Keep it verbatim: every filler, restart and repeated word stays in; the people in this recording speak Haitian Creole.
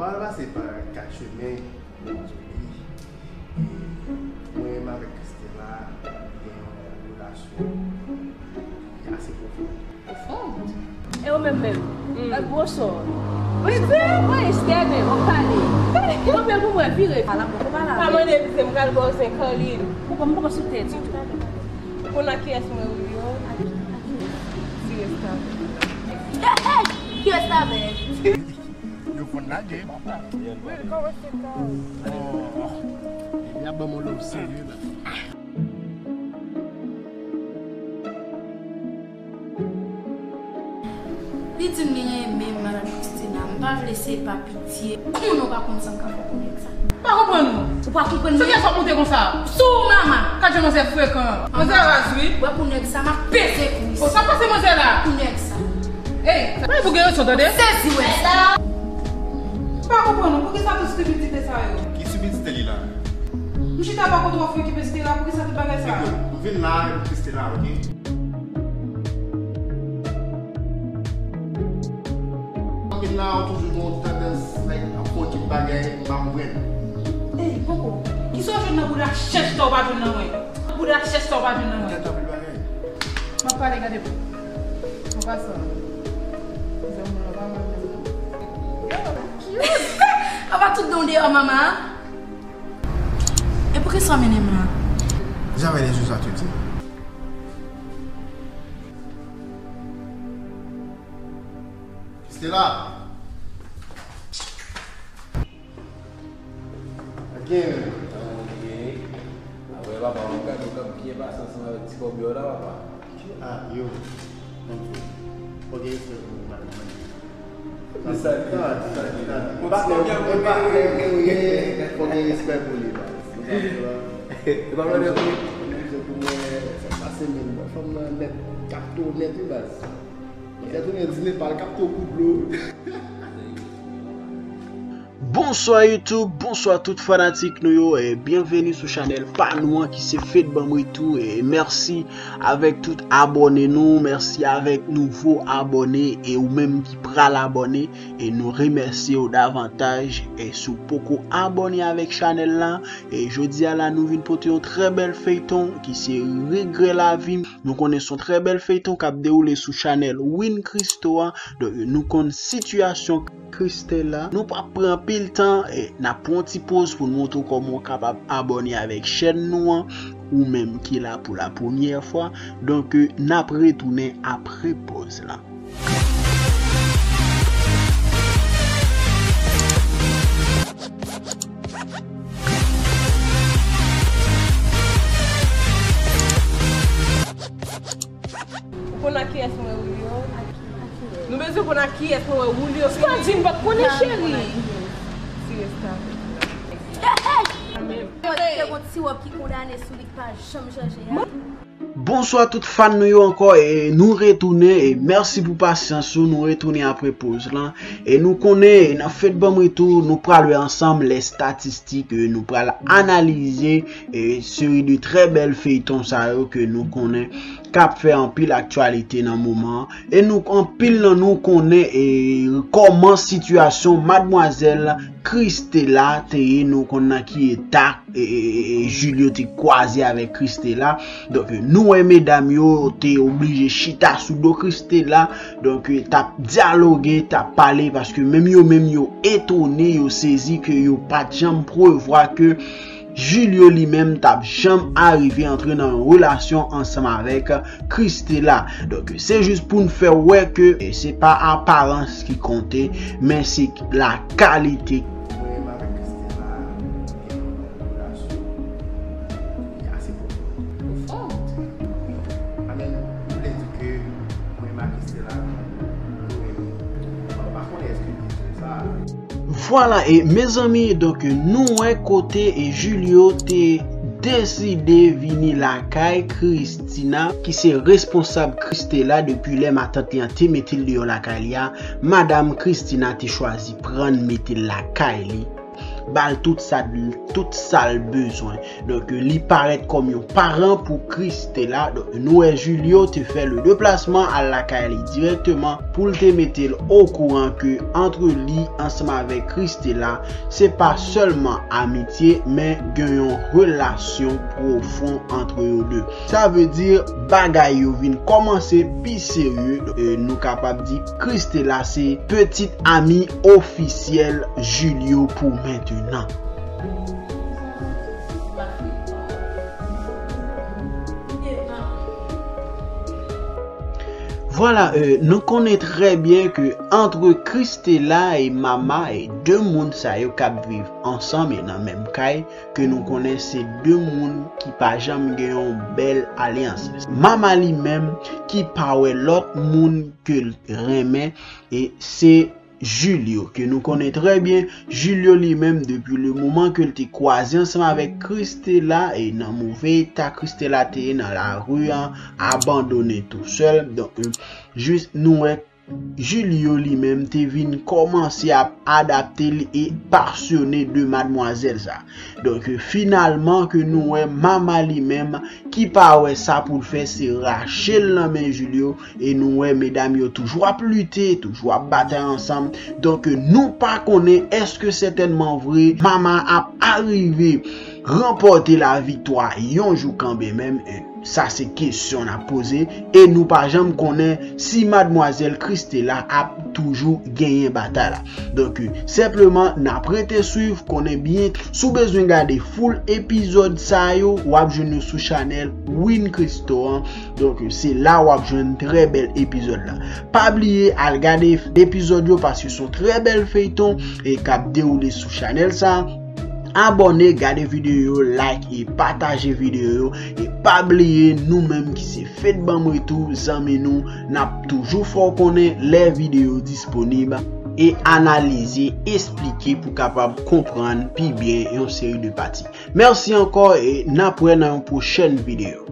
Bon, al pase pa kat chemen, bon, jodi. E mwen menm avèk Christella, nou gen yon relasyon ki ase pwofon. Pwofon? E ou menm menm? Mm. Gwo sò. Wi, di. Mwen Esther menm, w ap pale. Kanpe pou mwen, vire. Pala, poko pala. Pa mande m, se m pral ba w senk an, Lil. Poko, m poko sou tèt. Ou konn ak kiyès mwen wi yo? Ak, ak ki? Ti Esther. Hey, hey! Kiyès la menm? Yo konn lage, papa. Wi, kòmanse kay. Oh. Epi ap ban m yon love serye la. Li di m li renmen Madam Christina. M pa vle se pa pitye. Kouman w pa konn sa m ka fè pou nèg sa? M pa konprann ou. Ou pa konprann mwen? Se kiyès w ap monte konsa? Sou mama. Gad jan manzè frekan. Manzè raz, wi. Wè pou nèg sa, m ap peze kris. O, sa pase manzè la? Pou nèg sa. Ey, sa pa pou gen rezon, tande? Sezi, wè. M pa konprann ou. Poukisa tout stipidite sa yo? Ki stipidite li la? M chita pa konn twò frekipesite la. Poukisa tout bagay sa yo? Ekout, m vin la, Christella, oke? Anpil nan ou toujou gen yon tandans, like, ap fè yon kit bagay, m pa konprann. Ey, Poko, kisa w jwenn nan bouda chèch sa w pa jwenn nan mwen? Bouda chèch sa w pa jwenn nan mwen? Tèt anpil bagay. M ap pale, gade pou. An pasan. Zanmi w la pa mal menm non. Yo, cute. Apa tout don deyò mama. E poukisa w mennen m la? J'avais des choses à te dire. Christella! Again. Apre papa, ou gade ou k ap byen pase ansanm avèk ti kòb yo la, papa. Ah, yo. Fò gen respè pou madanm mwen. Fò gen respè pou li, baz. Ou konprann? Pou mwen, sa pase menm. Fanm nan nèt, kapto nèt, wi, baz. Manzè tounen di Nepal, kapto kou dlo. Bonswa YouTube, bonswa tout fanatik nou yo, e byenveni sou chanèl pa nou an ki se Fed Banm Retou, e mèsi avèk tout abòne nou, mèsi avèk nouvo abòne, e ou menm ki pral abòne, e nou remèsye w davantaj, e si w poko abòne avèk chanèl la, e jodi a la nou vin pote yon trè bèl feyton ki se Regrè Lavi m. Nou konnen se yon trè bèl feyton k ap dewoule sou chanèl Win Christo a. Donk, nou konn sitiyasyon Christella. Nou p ap pran anpil tan, e n ap pran yon ti poz pou n montre w kòman w kapab abòne avèk chèn nou an, ou menm ki la pou la premyè fwa. Donk, n ap retounen apre poz la. Ou konn ak kiyès mwen Julio? Nou bezwen konn ak kiyès mwen wè Julio vini. Ou pa di m pa t konnen, cheri. Ti restavèk la. Mwen te gon ti wòb ki kondane sou li k pa janm chanje a. Bonswa tout fan nou yo ankò, e nou retounen, e mèsi pou pasyans ou, nou retounen apre poz lan, e nou konnen, e nan Fed Banm Retou, nou pral wè ansanm lè statistik, e nou pral analize, e seri de trè bèl feyton sa yo ke nou konnen k ap fè anpil aktyalite nan moman an, e nou, anpil nan nou konnen, e kòman sitiyasyon madmwazèl Christella te ye, nou konn nan ki eta, e, e, e, e, Julio te kwaze avèk Christella. Donk, nou wè medam yo te oblije chita sou do Christella. Donk, t ap dyaloge, t ap pale, paske menm yo menm yo etone, yo sezi ke yo pa t janm prevwa ke Julio li menm t ap janm arive antre nan yon relasyon ansanm avèk Christella. Donk, se jis pou n fè w wè ke, e, se pa aparans ki konte, men se la kalite. Mwen menm avèk Christella, nou gen yon relasyon ki ase pwofon. Pwofon? Wi. Amen. M vle di ke mwen menm ak Christella, nou renmen. Mwen pa konnen èske m di sa. Vwala, e mezanmi, donk, nou wè kote e Julio te deside vini lakay Christina, ki se responsab Christella depi lè matant li an te mete l deyò lakay li a. Madam Christina te chwazi pran l mete l lakay li. ba l tout sa, tout sa l bezwen. Donk, li parèt kòm yon paran pou Christella. Donk, nou wè Julio te fè le deplasman al lakay li dirèkteman pou l te mete l okouran ke antre li ansanm avèk Christella, se pa sèlman amitye, men gen yon relasyon pwofon antre yo de. Sa vle di, bagay yo vin kòmanse pi serye. E, nou kapab di, Christella se pitit ami ofisyèl Julio pou mentenan. Vwala, e, nou konnen trè byen ke antre Christella e Mama, e de moun sa yo k ap viv ansanm e nan menm kay, ke nou konnen se de moun ki pa janm gen yon bèl alyans. Mama li menm ki pa wè lòt moun ke l renmen, e se Julio, ke nou konnen trè byen. Julio li menm, depi le moman ke l te kwaze ansanm avèk Christella, e nan move eta Christella te ye nan lari an, abandone tou sèl. Donk, e, jis nou wè Julio li menm te vin kòmanse ap adapte l e pasyone de madmwazèl sa. Donk, finalman, ke nou wè Mama li menm ki pa wè sa pou l fè, se rache l nan men Julio, e nou wè medam yo toujou ap lite, toujou ap batay ansanm. Donk, nou pa konnen èske sètènman vre Mama ap arive ranpòte laviktwa yon jou kanmenm, e sa se kesyon n ap poze, e nou pa janm konnen si madmwazèl Christella ap toujou genyen batay la. Donk, senpleman, n ap rete swiv, konnen byen, si w bezwen gade full epizòd sa yo, w ap jwenn yo sou chanèl Win Christo an. Donk, se la w ap jwenn trè bèl epizòd la. Pa bliye al gade epizòd yo, paske se yon trè bèl feyton e k ap dewoule sou chanèl sa. Abòne, gade videyo yo, like e pataje videyo yo. E pa bliye, nou menm ki se Fed Banm Retou, zanmi nou, n ap toujou fè w konnen lè videyo disponib e analize, esplike pou kapab konprann pi byen yon seri de pati. Mèsi ankò e n ap wè nan yon pwochèn videyo.